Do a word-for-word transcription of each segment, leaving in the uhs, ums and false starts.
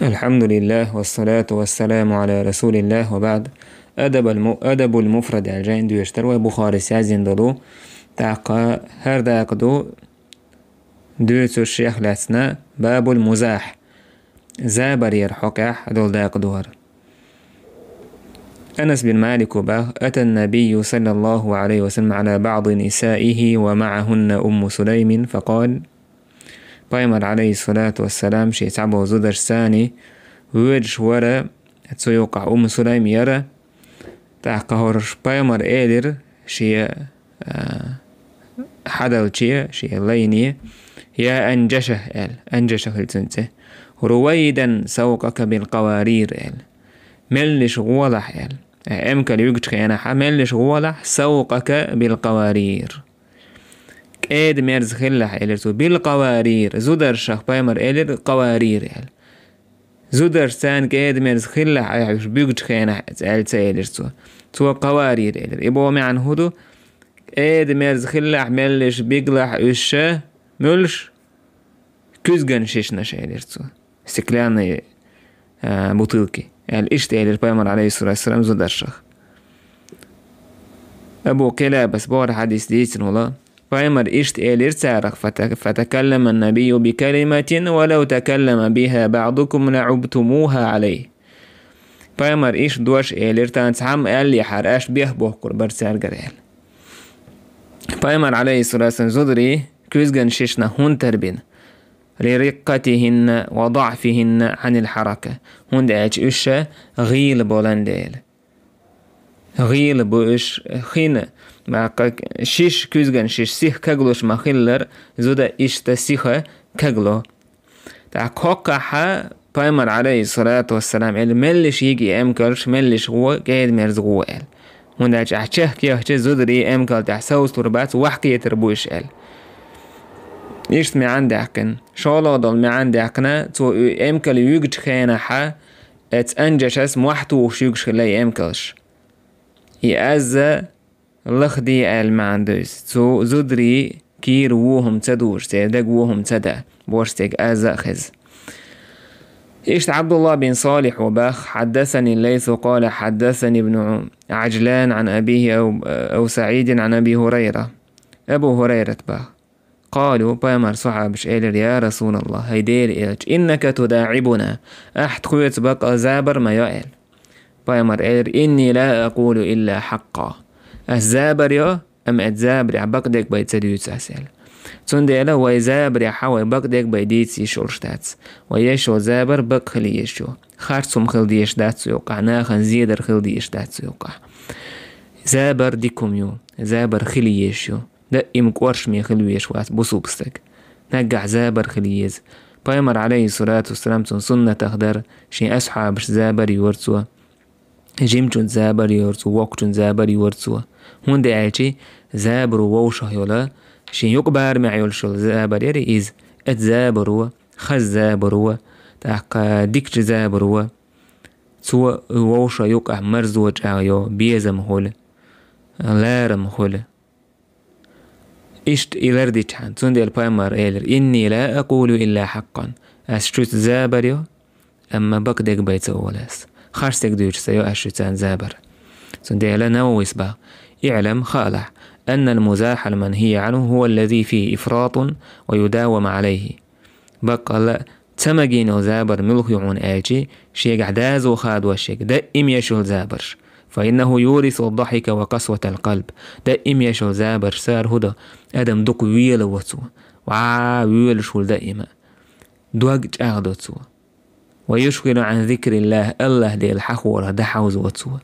الحمد لله والصلاة والسلام على رسول الله وبعد. أدب الم-، أدب المفرد аьлла жайна доьшуш дар вай, Бухарис яздина долу. ТӀаккха хӀара дакъа ду дуьйцуш шех лаьцна, باب المزاح. Забарера хьокъехь долу дакъа ду хӀара. Анас бин Малика боху: أتى النبي صلى الله عليه وسلم على بعض نسائه ومعهن أم سليم فقال: Пайхамар, алейхиссалату вассалам, шен цхьаболу зударшца воьдуш вара, цу юккъехь Умму Сулайм яра. ТӀаккха хӀорш пайхамар элира шен, а, хьадалче, шен лайне: «Я Анжаша», — аьлла, Анжаша хилла цуьнан цӀе, «رويدا سوقك بالقوارير», — аьлла. «Меллиш гӀолахь», — аьлла. Э, эмкал юьгучу хенахь, «меллиш гӀолахь, سوقك بالقوارير». «КӀеда-мерза хилалахь», — элира цо, «билкъаварир», зударшах пайхамар элира «къаварир» аьлла. Зударш царна кӀеда-мерза хилалахь, айхьа уьш буьгучу хенахь, аьлла ца элира цо. Цо «къаварир» элира. И боху маьӀна хӀун ду? КӀеда-мерза хилалахь, меллиш бигалахь уьш ша, муьлш? Куьзган шишнаш, элира цо. Стеклянные, а, бутылки. Аьлла, иштта элира пайхамар, алейхиссалату вассалам, зударшах. Абу Къилабас боху хьадис дийцина волу. Пайхамар иштта элира царах: «Фата-, фатакаллама набию бикалиматин, ва лав такаллама биха баъдукум лаъубтумуха алейх». Пайхамар иштта дош элира, тхан цхьамма аьллехьара, аша бехбохкур бара цаьргара аьлла. Пайхамар, алейхиссалату вассалам, зударий куьзган шишна хӀунда тарбина? «Лириккатихинна ва даъфихинна анил хьарака». ХӀунда аьлча уьш ша гӀийла болан дела. ГӀийла бу уьш хин, баккха шиш, куьзган шиш сиха каглуш ма-хиллара, зуда иштта сиха кагло. ТӀаккха кхоккхахьа пайхамар, алейхиссалату вассалам, элира: «Меллиш йига и эмкалш, меллиш гӀо, кӀеда-мерза гӀо», — аьлла. ХӀунда аьлча ахь чехка яхча, зударий эмкал тӀехь совцалур бац, вахкийтар бу уьш аьлла. Иштта маьӀна даьккхина. ШолгӀа долу маьӀна даьккхина, цо и эмкал юьгучу хенахьа, эца Анжашас мохь тухуш юьгуш хилла и эмкалш. И азза лахде аьлла маьӀна ду иза. Цу зударий кийра вон хӀума ца дужу, церан дага вон хӀума ца да, божаршцега азза а хеза. Иштта Абдулла бин Салихь ву бах: «Хьаддасани Лайсу, къала хьаддасани ибну Аджлан ан абихи ав, ав Саидин ан Аби Хурайра». Абу Хурайрат бах. Къалу, пайхамар сахьабаш элира: «Я Расулаллах, хӀай Дела элча, иннака тудаъибуна, ахь тхоьца бакъал забар ма йо», — аьлла. Пайхамар элира: «Инни ла акъулу илла хьакъа». Ас забар йо, амма эцу забарехь бакъдерг бай ца дуьйцу ас аьлла. Цундела вай забарехьа вай бакъдерг бай дийца йиш йолуш дац. Вай еш йолу забар бакъ хила езаш ю. Харц хӀума хила дезаш дац цу юккъахь, нахана зедар хила дезаш дац цу юккъахь. Забар дика хӀума ю, забар хила езаш ю. Даим кӀоршаме хила везаш вац бусулба стаг. Наггахь забар хила еза. Пайхамар, алейхиссалату вассалам, цуьнан суннатах дара, шен асхьабашца забар йора цо. Жимачуьнца забар йора цо, воккхачуьнца забар йора цо. ХӀунда аьлча забаро вовшах йолу, шен юкъа барамехь йолуш йолу забар яра иза. Эцу забаро, хаза забаро, тӀаккха дикачу забаро. Цо вовшах юкъахь марзо чӀагӀйо, безам хуьлу, ларам хуьлу. Иштта и лардичхьана, цундела пайхамар элира: «Инни ла акъулу илла хьакъан». Ас шуьца забар йо, амма бакъдерг бай ца олу ас. Харцдерг дуьйцуш ца йо ас шуьца забар. Цундела Нававис бах: «Иълам, хаалахь, аннал музахьал манхия анху хӀуа аллази фихи ифратун ва юдаваму алейхи». Баккъалла, ца магийна йолу забар муьлха ю хьуна аьлча, шегахь доза хадош шега, даим еш йолу забарш. «Фа иннаху юрису ддахьика ва касватал къалб». Даим еш йолу забарш цара хӀун до? Адам дукха вела во цо. Ва велаш хуьлу даима. Дог чӀагӀдо цо. «Ва юшгилу ан зикриллах», Аллах Дела хьахорах дӀахьовзо цо.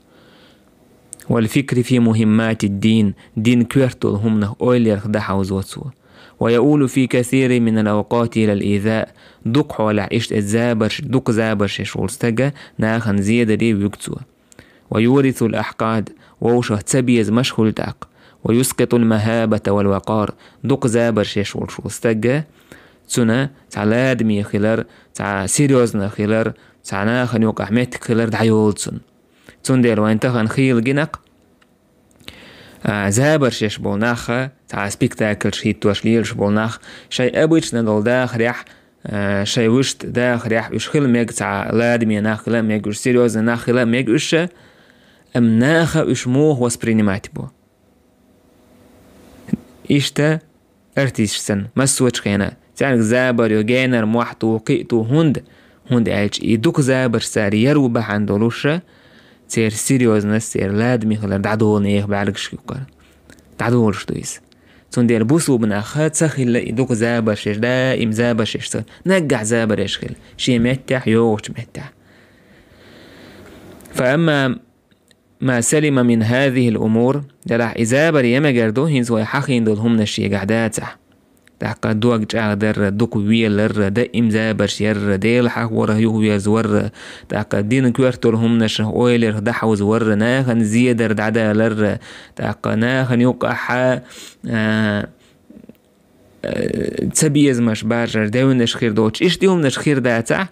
«Вал фикри фи мухимматид дин», дин коьрта долу хӀуманах ойлаярх дӀахьовзо цо. «Ва яулу фи касири минал авкъати илал иза», дукха хьолахь иштта эцу забарш, дукха забарш еш волу стага нахана зедаре вуьгу цо. «Ва юрисул ахькъад», вовшах цабезамаш хуьлу тӀаккха. «Ва юскъитул махабата вал вакъар», дукха забарш еш волуш волу стага, цуьнан цхьа ладаме хилар, цхьа серьёзно хилар, цхьа нахана юкъахь меттиг хилар дӀайолу цунна. Цундела вайн тахана хийла гинакъ, а, забарш еш болу нах, цхьа спектакльш хӀиттош лелаш болу нах, шайн обычно долу дахарехь, а, шайн вуьшта дахарехь уьш хила мега, цхьа ладаме нах хила мега уьш, серьёзный нах хила мега уьш, амма наха уьш муха воспринимать бу. Иштта артисташ санна, массочу хенахь, цаьрга забар ю, генара мохь ту, кхин а ту, хӀунда? ХӀунда аьлча и дукха забарш цара яру бахьана долуш, церан серьёзность, церан ладаме хилар дӀадолу нехан бӀаьргаш юккъара. ДӀадолуш ду иза. Цундела бусулба нах ца хилла и дукха забарш еш, даим забарш еш ца, наггахь забар еш хилла, шен меттехь, йогӀучу меттехь. فأما ما سلم من هذه الأمور, делахь и забар ян мегар ду, хӀинца вай хьахийна долу хӀуманаш шегахь дацахь. ТӀаккха дог чӀагӀдарра, дукха веларра, даим забарш ярра, Дела хьахорах юхавеза варра, тӀаккха динан коьрта долу хӀуманашах ойларх дӀахьовза варра, нахана зедар дӀадаларра, тӀаккха нахана юккъахьа, а, а, цабезамаш бажар, девнаш хир доцуш, иштта хӀуманаш хир дацахь,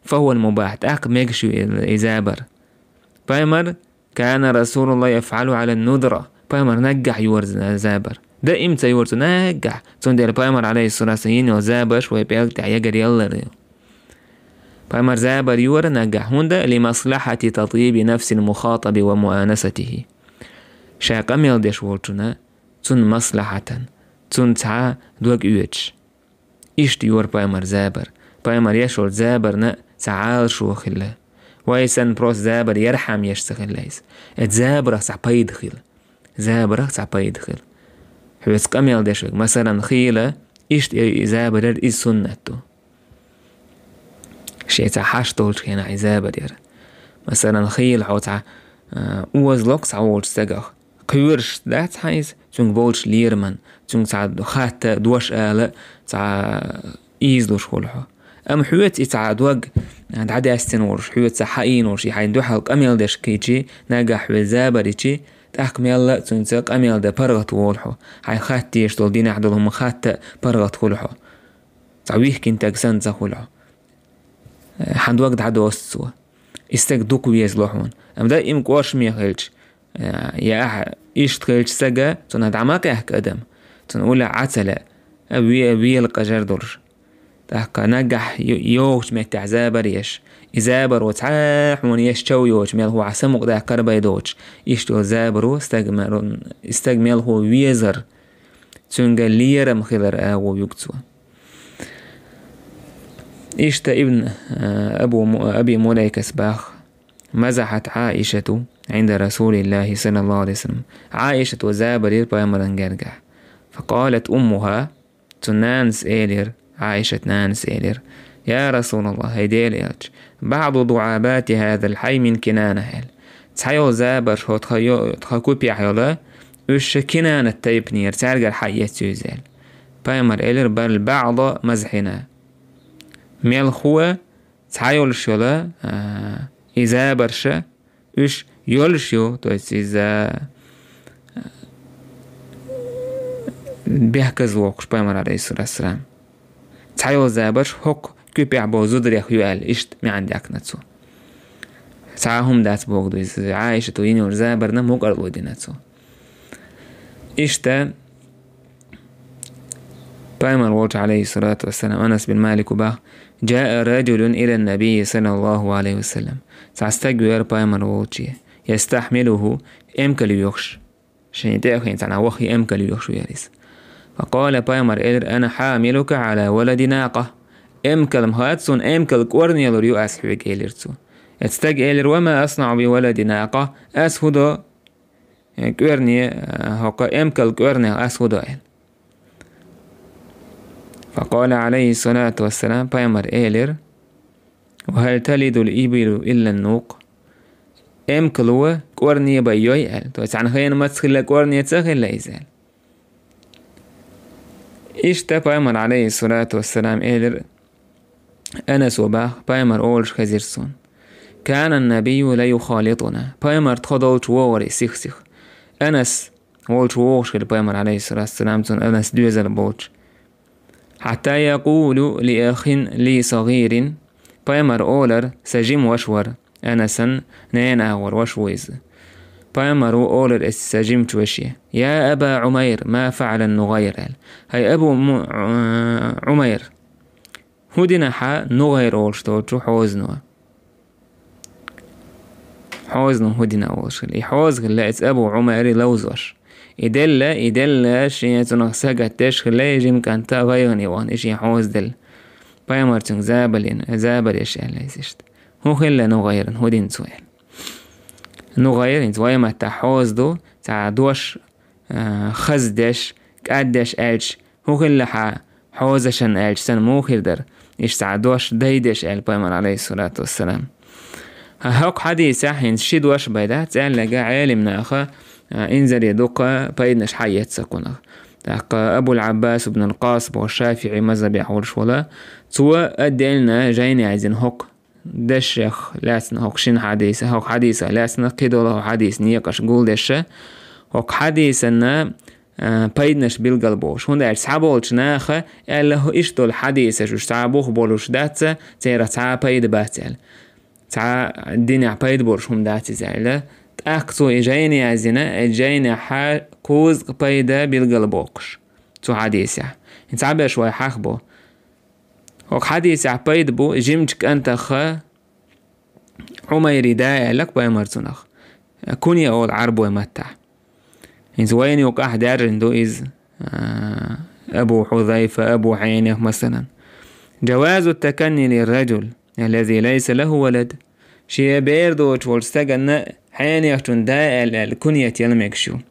فهو المباح, тӀаккха мегаш ю и, и забар. Пайхамар, كان رسول الله يفعل على الندرة. Пайхамар наггахь йора за-, забар. Даим ца йора цо наггахь. Цундела пайхамар, алейхиссалату вассалам, йина йолу забарш вай пӀелг тӀехь ягар яллар ю. Пайхамар забар йора наггахь. ХӀунда? لمصلحة تطيب نفس المخاطب ومؤانسته. Ша къамел деш волчунна, цунна маслахьатан, цунна цхьа дог оьцуш. Иштта йора пайхамар забар. Пайхамар еш волчу забарна цхьа Ӏалашо хилла. Вай санна просто забар ярхьама еш ца хилла иза. Эцу забарах цхьа пайда хила. Забарах цхьа пайда хила. Хьоьца къамел деш верг, масалан, хийла, иштта и забар яр, иза суннат ду. Шен цхьа хьашт долчу хенахь и забар яр. Масалан, хийла хьо цхьа, а, оза локх цхьа волчу стагах. Кхоьруш дац хьан иза, цуьнга болчу лераман, цуьнга цхьа хатта, дош ала, цхьа ийзалуш хуьлу хьо. Амма хьоьца и цхьа дог дӀадаьстина волуш, хьоьца хьаийна волуш, и хьайн дуьхьал къамел деш кийчи, нагахь хьоьца забар йичи, тӀаккха мелла а цуьнца къамел дан паргӀат волу хьо. Хьайн хатта дезаш долу, динехь долу хӀума хатта паргӀат хуьлу хьо. Цхьа вихкина стаг санна ца хуьлу хьо. Хьан дог дӀадоцу цо. И стаг дукха веза ло хьуна. Амма даим кӀоршаме хилча, я ахьа иштта хилча стага, цунах дӀа ма къаьхка адам. Цунна уллехь Ӏа ца лаьа, а ве-, вела къажар долуш. ТӀаккха нагахь ю-, йогӀучу меттехь забар еш. И забаро цхьа хьуна еш чов йоцуш, мелхо хьан самукъадаккхар бай доцуш. Иштта йолу забаро стаг мел-, стаг мелхо везар, цуьнга лерам хилар агӀо юг цо. Иштта ибн, а, Абу Му-, Аби Мулайкас бах: مزحت عائشة عند رسول الله صلى الله عليه وسلم. Ӏаишата забар йира пайхамаран гергахь. فقالت أمها, цу нанас элира, Ӏаишат нанас элира: يا رسول الله, хӀай Дела элча, بعض ضعابات هذا الحي من كنانة, аьлла. Цхьайолу забарш хӀо тхан йо-, тхан купехь йолу, уьш Кинанат тайпанера, цаьргара хьаэцна ю иза, аьлла. Пайхамар элира: بل بعض مزحنا. Мелхо цхьайолуш йолу, а, и забарша, уьш йолуш ю, то есть иза, а, бехказа воккхуш пайхамар, алейхиссалату вассалам. Цхьайолу забарш хӀокху куьпехь болу зударех ю аьлла, иштта маьӀна даьккхина цо. Цхьа а хӀума дац боху ду иза, Ӏаишата йина йолу забарна мукӀарло дина цо. Иштта, пайхамар волчу, алейхиссалату вассалам, Анас бин Малику бах: جاء رجل إلى النبي صلى الله عليه وسلم. Цхьа стаг веара пайхамар волче. يستحمله, эмкал йоьхуш. Шен тӀе а хин цхьана ваххе эмкал йоьхуш веара иза. فقال, пайхамар элира: أنا حاملك على ولد ناقة. Эмкал ма хац суна, эмкал кӀорнелур ю ас хьоьга, элира цо. Эцу стага элира: وما أصنع بولد ناقة؟ Ас хӀун до, э, кӀорне, э, хӀокху эмкал кӀорнех ас хӀун до, аьлла. فقال عليه الصلاة والسلام, пайхамар элира: وهل تلد الإبل إلا النوق؟ Эмкало кӀорне бай йой, аьлла. То есть, цхьана хенан маца хилла кӀорне ца хилла иза, аьлла. Иштта пайхамар, алейхиссалату вассалам, элира, Анасо бах, пайхамар олуш хезира суна: كان النبي ليخالطنا. Пайхамар тхо долчу вогӀура и сих-сиха. Анас волчу вогӀуш хилла пайхамар, алейхиссалату вассалам, цунна Анас доьзал болчу. حتى يقول لأخ لي صغير. Пайхамар олар, сан жима ваша вара, Анасан ненан агӀор ваша ву иза. Пайхамар ву олар эцу сан жимачу ваше: يا أبا عمير، ما فعل النغير, аьлла. ХӀай Абу Му-, Ӏумайр, ХӀун дина хьа НугӀайр олуш долчу хьозано? Хьозано хӀун дина олуш хилла? И хьоза хилла эца Абу Ӏумайри ловзош. И делла, и делла, шен цунах сагатдеш хилла, и жима кӀанта вайгӀане вахана, и шен хьоза делла. Пайхамар цуьнга забалин, забареш аьлла иза иштта. ХӀун хилла НугӀайран, хӀун дина цо аьлла? НугӀайр, хӀинца вай маттахь хьоза ду, цхьа дош, а, хаздеш, кӀаддеш аьлча, хӀун хилла хьан хьозашан аьлча, сан муха хир дара? Иштта цхьа дош дайдеш аьлла пайхамар, алейхиссалату вассалам. ХӀокху хьадисехь хӀинца ши дош бай дац, цӀаьллага Ӏелим наха, а, инзаре дукха пайданаш хьаэцна кхунах. ТӀаккха Абул Ӏаббас ибн ал-Къас боху шафиӀи мазхабехь волуш вала, цо а делна жайна яздина хӀокху дешех лаьцна хӀокху шина хьадиса, хӀокху хьадиса лаьцна кхидолу хӀокху хьадиса некъаш гулдеша, хӀокху хьадисанна, а, пайданаш билгал бохуш. ХӀунда аьлча цхьаболчу наха аьлла, хӀу иштта долу хьадисаш уьш цхьа бух болуш дац, церах цхьа а пайда бац аьлла. Цхьа динехь пайда болуш хӀума дац иза аьлла. ТӀаккха цо и жайна яздина, и жайнехьа кхузткъа пайда билгал бохуш цу хьадисехь. Цхьаберш вай хьахбо. ХӀокху хьадисехь пайда бу, жимачу кӀантаха Ӏумайри да аьлла пайхамар цунах. Кунья олу Ӏарбой маттахь. ХӀинца вайна юкъахь даьржина ду иза, а, Абу Хьузайфа, Абу Хьенех, масалан. Джавазу таканни лирраджул, аллази лайса лаху валад. Шен бер доцуш волчу стаганна Хьенехчун да аьлла, аьлла куньят яла мегаш ю.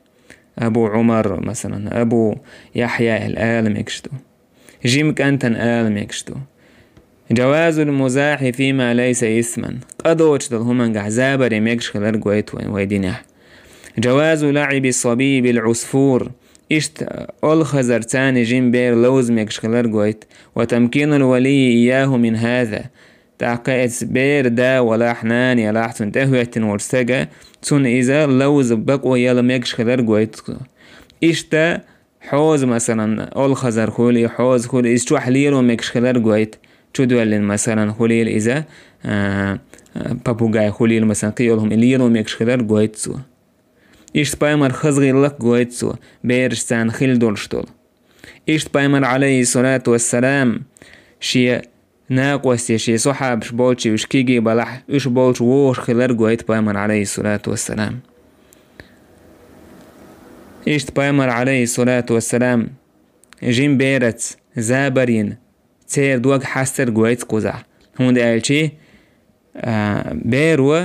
Абу Ӏумар, масалан, Абу Яхья аьлла ала мегаш ду. Жима кӀантана ала мегаш ду. Джавазул музахьи фима лайса исман. Къа доцуш долу хӀумангахь забаре мегаш хилар гойту вайн вай динехь. Джавазу лаӀиби сабийи бил Ӏусфур. Иштта олхазар царна жима бер ловза мегаш хилар гойту. Ва тамкинул валийи ийяху мин хаза. ТӀаккха эца бер да валахь, нана ялахь, цунна тӀехӀоьттина волчу стага, цунна иза ловза бакъо яла мегаш хилар гойту. Иштта хьоза, масалан, олхазар хуьлий, хьоза хуьлий, иза чохь лело мегаш хилар гойту. Чудоьллина, масалан, хуьлийла иза, а, а, попугай хуьлийла, масалан, кхин йолу хӀума лело мегаш хилар гойту цо. Иштта пайхамар хаза гӀиллакх гойту цо, бераш царна хила долуш долу. Иштта пайхамар, алейхиссалату вассалам, шен накъостий, шен сахьабаш болчу уьш кегий балахь, уьш болчу вогӀуш хилар гойту пайхамар, алейхиссалату вассалам. Иштта пайхамар, алейхиссалату вассалам, жима бераца забар йина, церан дог хьастар гойту кхузахь. ХӀунда аьлча, а, беро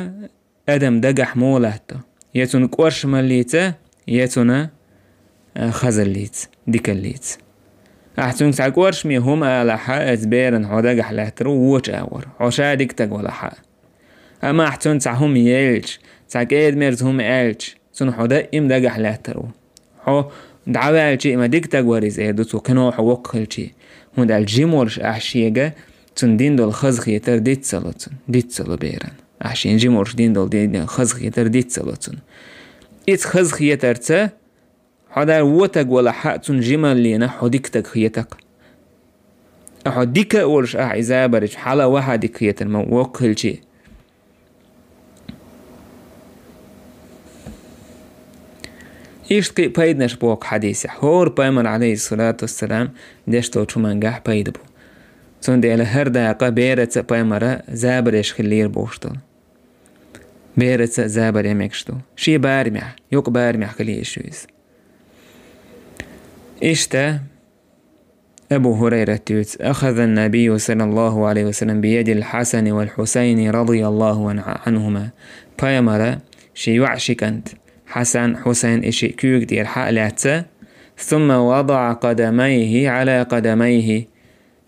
адам дагахь муха латто? Я цунна кӀоршамаллица, я цунна, а, хазаллица, дикаллица. Ахь цуьнга цхьа кӀоршаме хӀума алахьа, эца беран хьо дагахь лаьттар ву вочу агӀор, хьо ша дика стаг валахьа. Амма ахь цунна цхьа хӀума елча, цхьа кӀеда-мерза хӀума аьлча, цунна хьо даим дагахь лаьттар ву. Хьо дӀаваьлчи а ма дика стаг вара иза, эр ду цо, кхино хьо воккха хилчи. ХӀунда аьлча жима волуш ахь шега цунна дина долу хазахетар диц ца ло цунна, диц ца ло беран. Ахь шена жима волуш дина долу дина хазахетар диц ца ло цунна. Иза хазахетарца хьо дар вон стаг валахьа а, цунна жималлина хьо дика стаг хетакх. Ахьо дика а волуш ахь иза барича, хьала ваха дика хетар ма воккха хилчи. Иштта кхин а пайданаш боху хьадисехь. ХӀора пайхамар, алейхиссалату вассалам, деш долчу хӀумангахь пайда бу. Цундела хӀара дакъа бераца а пайхамара забареш хиллера бохуш долу. Бераца а забаре мегаш ду. Шен барамехь, юкъа барамехь хила езаш ю иза. Иштта, Абу Хурайрат дуьйцу: «Ахаза ан-набийю саллаллаху алейхи ва саллям биядил Хьасани вал Хьусайни радияллаху ан-, анхума». Пайхамара шен йоӀ, ши кӀант, Хьасан, Хьусайн, и ши куьйга тӀера хьа а лаьцна, «сумма вадаъа къадамайхи гӀала къадамайхи».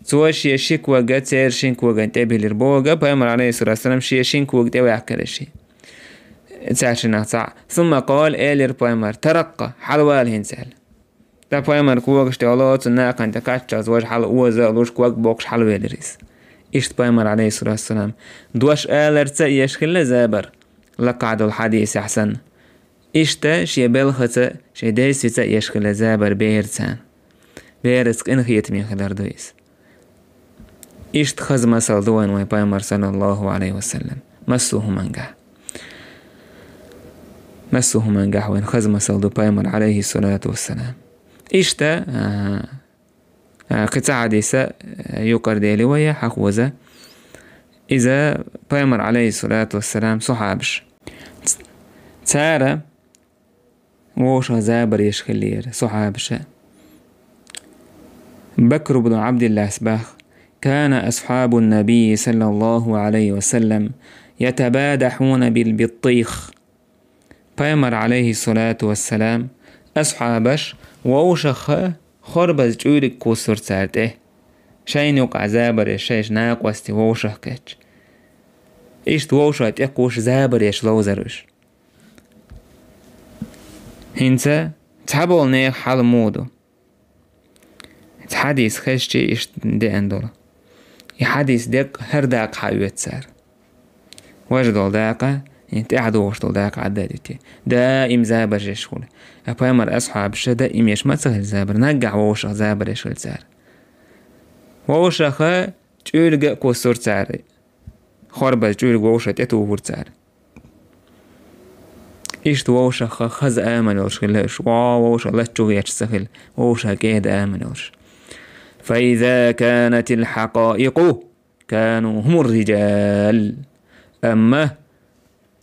Цо шен ши кога церан шин коган тӀе биллира. Боху пайхамар, алейхиссалату вассалам, шен шин кога тӀе ваьккхира ши. Цаьршиннах цхьаъ. «Сумма къала», элира пайхамар: «Тараккъа, хьалавала хӀинца», аьлла. Ткъа пайхамар когаш тӀе гӀоло, цунна нахана тӀе кхаччалц важа хьала оза а луш, ког боккхуш хьалавелира иза. Иштта пайхамар, алейхиссалату вассалам, дош аларца а еш хилла забар, лакхахь долу хьадисехь санна. Иштта шен белхаца, шен действица а еш хилла забар бераца. Бераца къинхетаме хилар ду иза. Иштта хаза масал ду вайн вайн пайхамар, саллаллаху алейхи ва саллям. Массо а хӀумангахь. Массо а хӀумангахь вайн хаза масал ду пайхамар, алейхиссалату вассалам. Иштта, а, А, кхин цхьа хьадис а, а, юкъара дели вай хьахоза. Иза пайхамар, алейхиссалату вассалам, сахьабаш. Ц-, цара вовшах забар еш хиллера, сахьабаша. Бакр ибн Абдиллас бах: «كان أصحاب النبي صلى الله عليه وسلم يتبادحون بالبطيخ». Пайхамар, алейхиссалату вассалам, асхьабаш вовшаха хорбаз чуьйриг кхуссур цара тӀе. Шайна юкъа забар еш, шайш накъости вовшах кхетча. Иштта вовшах тӀе кхуш забар еш ловзар уьш. ХӀинца цхьаболу нехан хьал муха ду? Цхьа хьадис хезчи иштта деана долу. И хьадис деккъа хӀара дакъа хьаоьцу цара. Важа долу дакъа, и тӀаьхьа догӀуш долу дакъа Ӏадда а дити. Даим забарш еш хуьлу. А пайхамар асхьабаша даим еш ма ца хилла забар, наггахь вовшах забар еш хилла цара. Вовшаха чуьйриг а кхуссур цара. Хорбаз чуьйриг вовшах тӀе тухур цара. Иштта вовшаха хаза амал йолуш хилла уьш. Вовшах лаччугӀ ечу ца хилла, вовшах кӀеда амал йолуш. «فإذا كانت الحقائق كانوا هم الرجال». Амма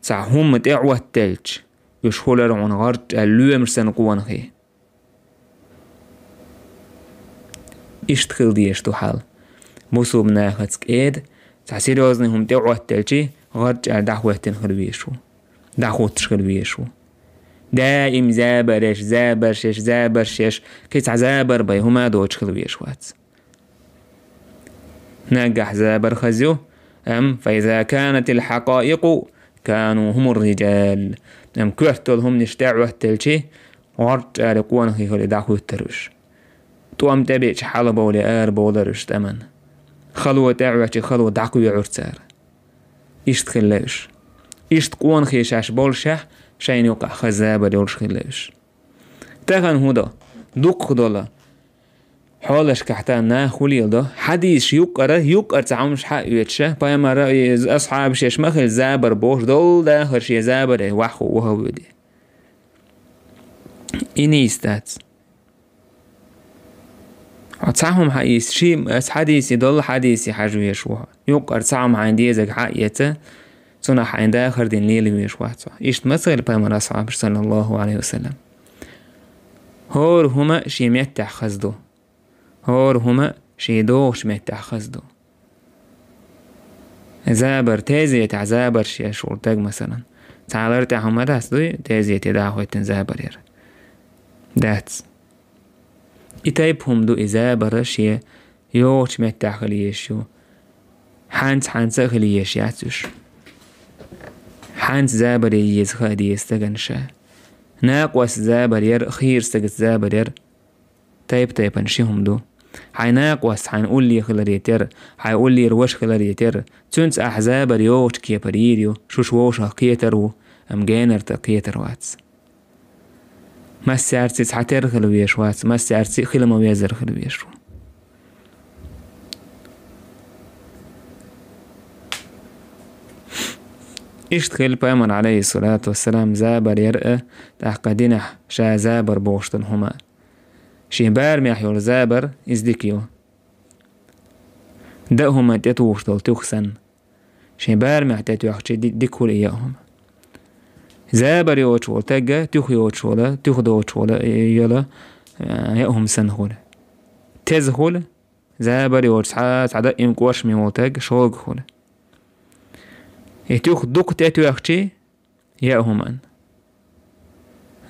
цхьа хӀума тӀе Ӏоттаелча, уьш хуьлура хьуна гӀарчӀ аьлла лоьмаш санна къонахий. Иштта хила дезаш ду хьал. Бусулба нахаца кӀеда, цхьа серьёзный хӀума тӀе Ӏоттаелчи, гӀарчӀ аьлла дӀахӀоьттина хила везаш ву. ДӀахӀуттуш хила везаш ву. Даим забарш еш, забарш еш, забарш еш, кхин цхьа забар бай хӀума доцуш хила везаш вац. Наггахь забар хаза ю, амма «فإذا كانت الحقائق كانوا هم الرجال». Амма коьрталла хӀуманаш тӀе Ӏоттаелчи, гӀарчӀ аьлла къонахий хила дӀахӀуьттура уьш. ТӀом тӀебеъча хьалабовлий арабовлура уьш тӀаман. Хало тӀеӀоьччи хало дӀакхоьхьура цара. Иштта хилла уьш. Иштта къонахий шаьш болушехь, шайна юкъахь хаза забар йолуш хилла уьш. Тахана хӀун до? Дукхах долу хьолашкахь тахана нах хӀун леладо? Хьадисаш юккъара, юккъара цхьа хӀумнаш хьаоьцуша, пайхамара, и, асхьабаш еш ма хилла забар бохуш, долу дахар шен забаре ваха вахавуьди. И нийса дац. Хьо цхьа хӀума хьаийца, ши, ас хьадисе долу хьадисе хьажа везаш ву хьо. Юккъара цхьа хӀума хьайна дезарг хьаэца, цунах хьайна дахар дина лела везаш вац хьо. Иштта ма ца хилла пайхамар асхьабаш, саллаллаху алейхи ва саллям. ХӀора хӀума шен меттехь хаза ду. ХӀора хӀума шен догӀучу меттехь хаза ду. Забар, тезетехь забарш еш волу таг, масалан. Цхьа лар тӀехь хӀума дац дуй, тезете дӀахӀоьттина забар яра? Дац. И тайпа хӀума ду и забар шен йогӀучу меттехь хила езаш ю. Хьанца-хьанца а хила езаш яц уьш. Хьанца забаре еза хаа деза стагана ша. Накъост забар яра, хийра стагца забар яра. Тайп-тайпана ши хӀума ду. Хьайн накъост хьайн улле хиларе терра, хьайн уллера ваша хиларе терра, цуьнца ахь забар йогӀучу кепара йийр ю, шуьш вовшах кхетар ву, амма генарта кхетар вац. Массаьрций цхьатерра хила везаш вац, массаьрций хила ма везара хила везаш ву. Иштта хилла пайхамар, алейхиссалату вассалам, забар яра а, тӀаккха динехь ша забар бохуш долу хӀума. Шен барамехь йолу забар, иза дика ю. Дан хӀума тӀетухуш долу туьха санна. Шен барамехь тӀетоьхчи ди-, дика хуьлу и яа хӀума. Забар йоцуш волу тагга, туьха йоцуш волу, туьха доцуш волу, э, йолу, э, яа хӀума санна хуьлу. Теза хуьлу, забар йоцуш цхьа, цхьа даим кӀоршаме волу таг шога хуьлу. И туьха дукха тӀетоьхчи, яа хӀуманна.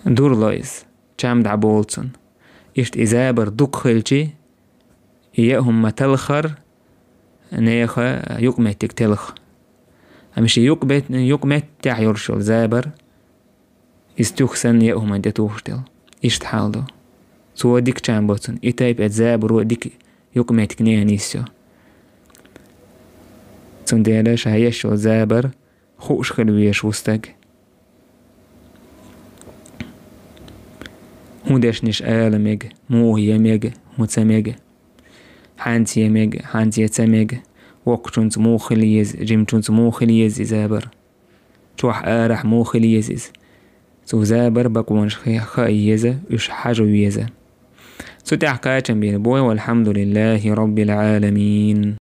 Дурло иза, чам дӀаболу цунна. Иштта и забар дукха хилчи, и яа хӀума ма талхара, нехан юкъаметтиг телха. Амма шен юкъамет-, юкъаметтехь йолуш йолу забар, иза туьха санна яа хӀуманна тӀетухуш делла. Иштта хьал ду. Цо дика чам бо цунна. И тайпа эцу забаро дика юкъаметтиг нехан йисйо. Цундела ша еш йолу забар хууш хила везаш ву стаг. ХӀун дешнаш ала мега, муха ян мега, хӀун ца мега. Хьанца ян мега, хьанца ян ца мега. Воккхачуьнца муха хила еза, жимачуьнца муха хила еза и забар. Чохь арахь муха хила еза иза. Цу забар бакъонаш хи-, хаа еза, уьш хьажа веза. Цу тӀехь кхачам бийр бу вай: «Валхьамдулиллахи Роббил Ӏаламин».